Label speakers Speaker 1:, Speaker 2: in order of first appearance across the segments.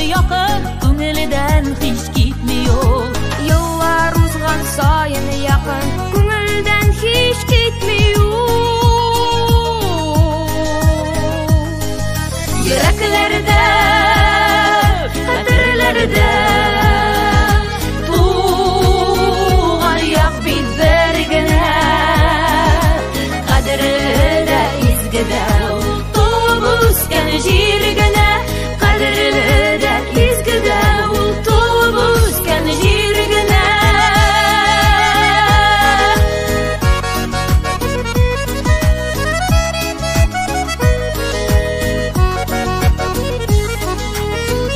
Speaker 1: якын, күңелдән һич китми ул.
Speaker 2: Еллар узган саен якын, күңелдән һич китми ул.
Speaker 1: Йөрәкләрдә, хәтерләрдә туган як бит бер генә. Кадерле дә, изге дә ул, туып үскән җир генә. Кадерле дә, изге дә ул, туып үскән җир генә.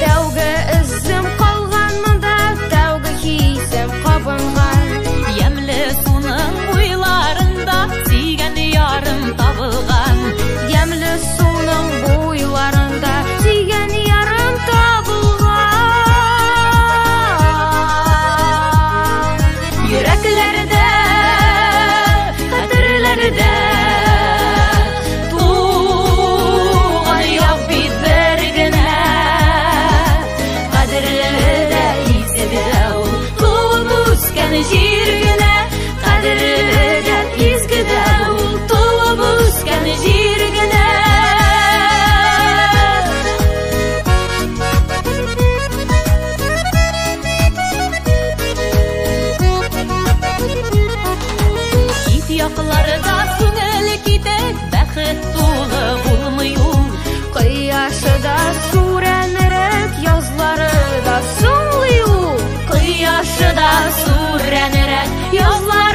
Speaker 2: Тәүге эзем калган монда, тәүге хисем кабынган.
Speaker 1: Ямьле суның буйларында сөйгән ярым табылган.
Speaker 2: Ямьле суның буйларында сөйгән ярым табылган.
Speaker 1: Йөрәкләрдә, хәтерләрдә туган як бит бер генә. Кадерле дә, изге дә ул, туып үскән җир генә. Кадерле дә, изге дә ул, туып үскән җир генә. Чит якларда күңел китек, бәхет тулы булмый ул.
Speaker 2: Кояшы да сүрәнрәк, язлары да соңлый ул.
Speaker 1: Кояшы да сүрәнрәк, язлары